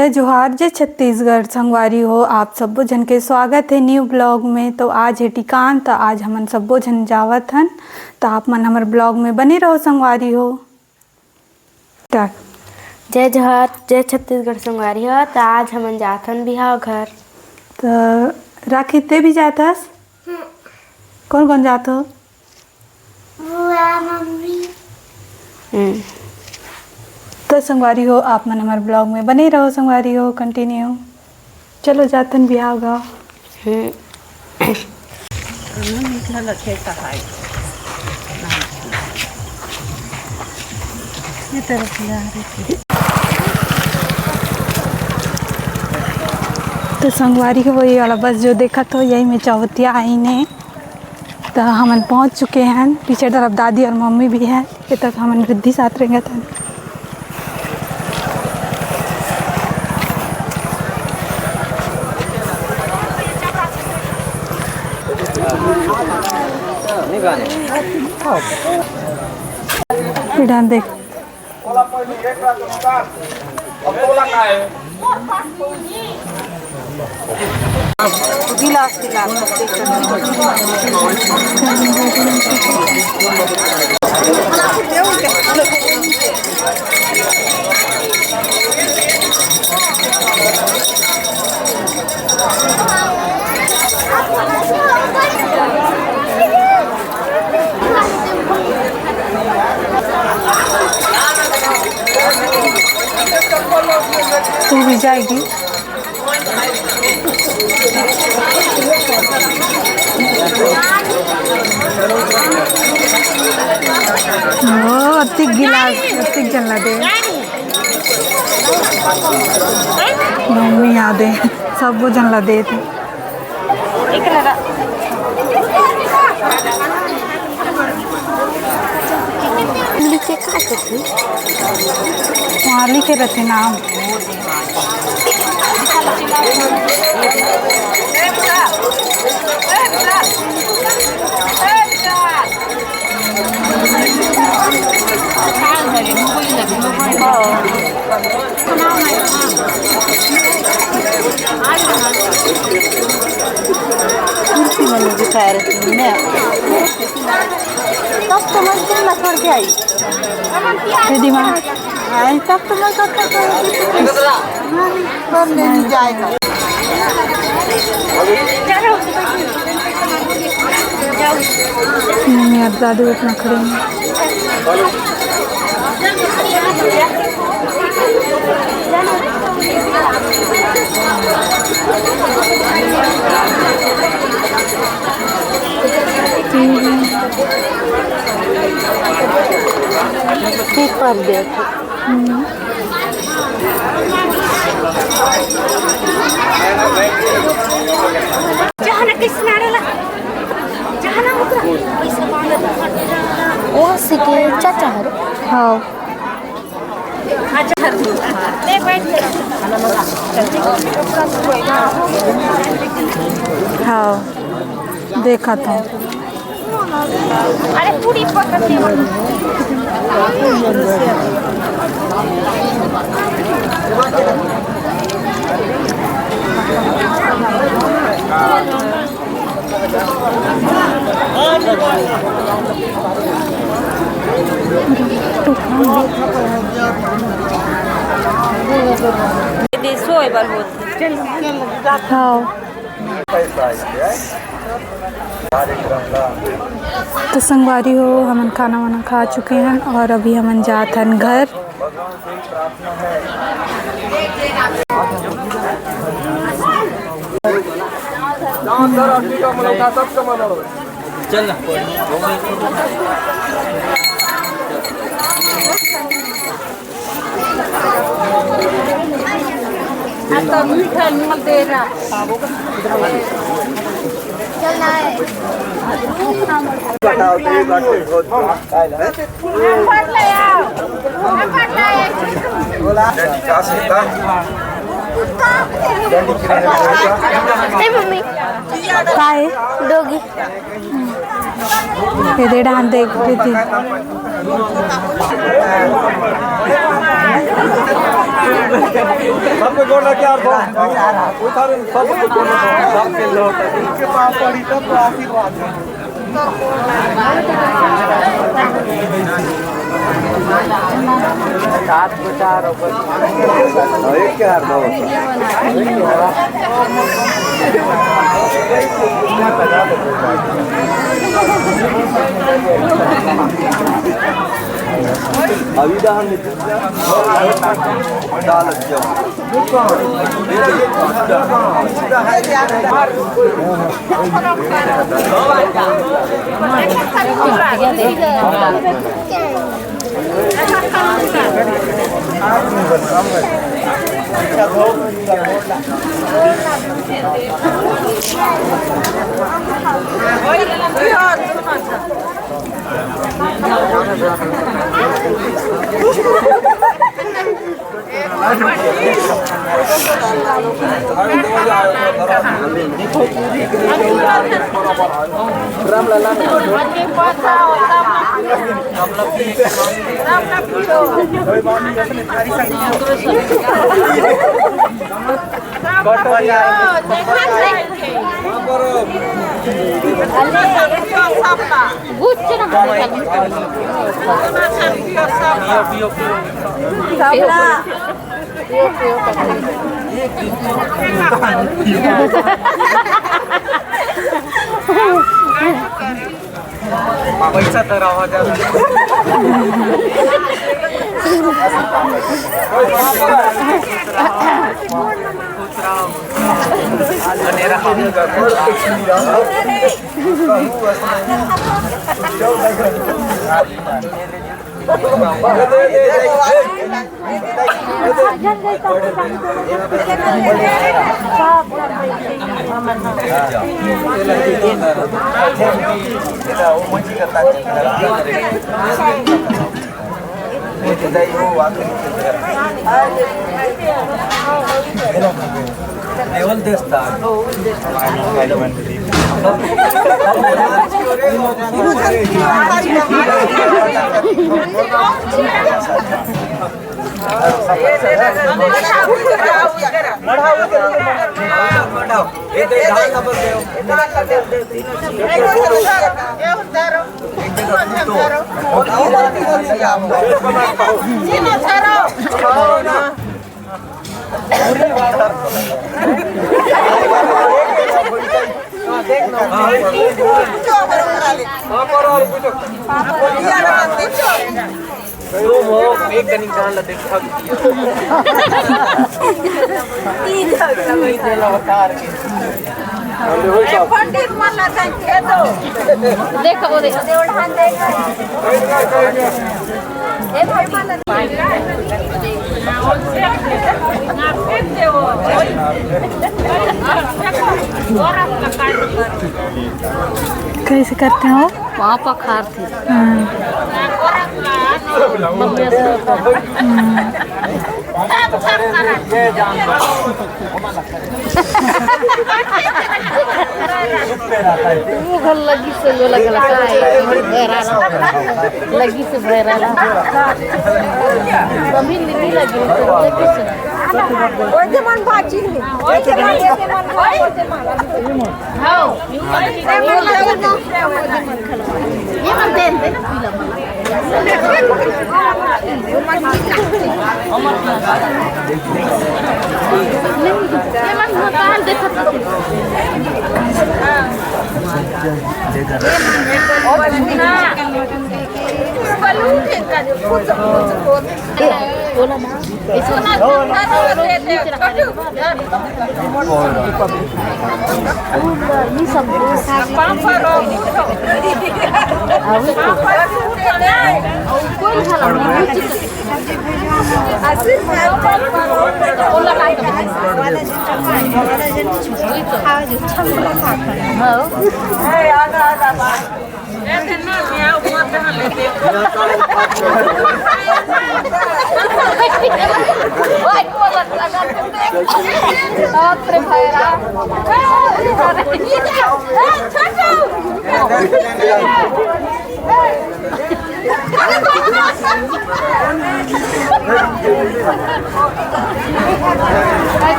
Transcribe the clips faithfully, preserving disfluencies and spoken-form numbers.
जय जोहार, जय छत्तीसगढ़। संगवारी हो, आप सब्बो झन के स्वागत हे न्यू ब्लॉग में। तो आज हे टिकान, तो आज हमन सब्बो झन जावत हन, तो आप मन हमर ब्लॉग में बने रहो संगवारी हो। स्टार्ट। जय जोहार, जय छत्तीसगढ़ संगवारी हो। तो आज हमन जाथन बिहाव घर। तो राखी, ते भी जाथस? हम्म। कौन कौन जात हो? बुआ, मम्मी। हम्म। तो संगवारी हो, आप मन हमर ब्लॉग में बने रहो संगवारी हो, कंटिन्यू। चलो जाथन बिहाव घर। हम्म। ये तरफ ले आ रही थी। तो संगवारी हो, वही वाला बस जो देखत हो, यही में चौबतिया आइन हे। तो हमन पहुंच चुके हैं, पीछे तरफ दादी और मम्मी भी है। ये तक हमन रिद्धि साथ रेंगत हन। ये डाल देख। गिलास, गिलास। तू भी जाएगी? ओ, अतिक गिलास, अतिक जन ला दे। मम्मी याद है, सब वो जन ला दे थे। लिखे का करती? वहाँ लिखे रहते नाम। कुर्सी में नहीं बिठा रही थी मैं। तब तो मैं स्कूल में छोड़ के आई। हे दिमाग। आई, तब तो मैं कब तक कर रही थी? हाँ, कर लेनी जाएगा। मम्मी और दादू अपना खड़े हैं। ठीक कर दे। हम्म। वो सिके चाचा हरे। हाँ। हाँ, देखा था। अरे पूरी पकड़ ले। देशो एबर होत हे। हाँ। तो संगवारी हो, हमन खाना वाना खा चुके हन और अभी हमन जात हन घर। चल ना। बताओ तो ये बात बहुत ए मम्मी, काय? डोगी। ये दे डांस देख रही थी। सबके गोड़ लग के यार, बहुत उधार, सबके गोड़ लग के, सबके लौट। इनके पाँव पड़ी तब तो आशीर्वाद है। सात को चार और बस। हाँ, एक क्या है, दो। अभी तो हम डाल दिया। पैसा तो रहा जा। एक कनी जान ला देख, थक गया। तीन हजार। तीन हजार अवतार के। पंडित मन ला देख के दो। देखो, वो देखो। ए भाई, मन ला। कैसे करते हो? वहाँ पखार थे। हाँ। हम्म। वो घर लगी से गोला गोला का है, भैरा लगी से भैरा लगी। कभी नहीं लगी से लगी से। ओए जे मन बाजी नहीं। ओए जे मन, ओए जे मन, ओए जे मन।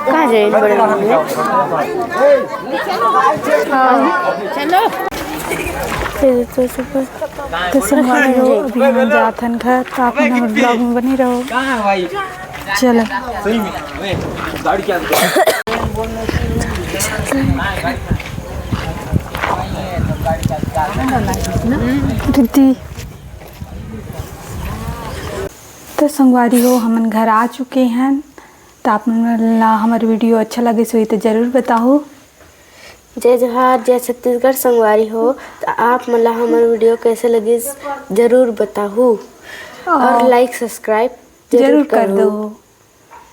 कहाँ जाए बड़े मम्मी? चलो। तो संगवारी हो, अभी हम जात हन घर, तो आप मन हमर vlog में बने रहो। चलो। रिद्धि। तो संगवारी हो, हमन घर आ चुके हन। तो आप मन ला हमर video अच्छा लगिस होही तो जरूर बताहू। जय जोहार, जय छत्तीसगढ़ संगवारी हो। तो आप मन ला हमर video कैसे लगिस जरूर बताहू। और like subscribe जरूर कर दो।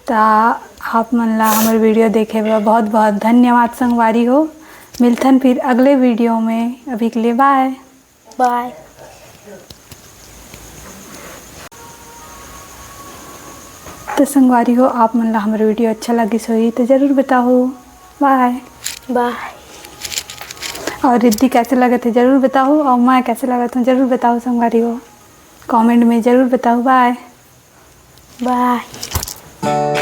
तो आप मन ला हमर video देखे बर बहुत बहुत धन्यवाद संगवारी हो। मिलथन फिर अगले video में। अभी के लिए bye। Bye। तो संगवारी हो, आप मन ला हमर video अच्छा लगिस होही तो जरूर बताहू। Bye। Bye। और रिद्धि कैसे लगत हे जरूर बताहू, और मैं कैसे लगत हूँ जरूर बताहू संगवारी हो, comment में जरूर बताहू। Bye। Bye।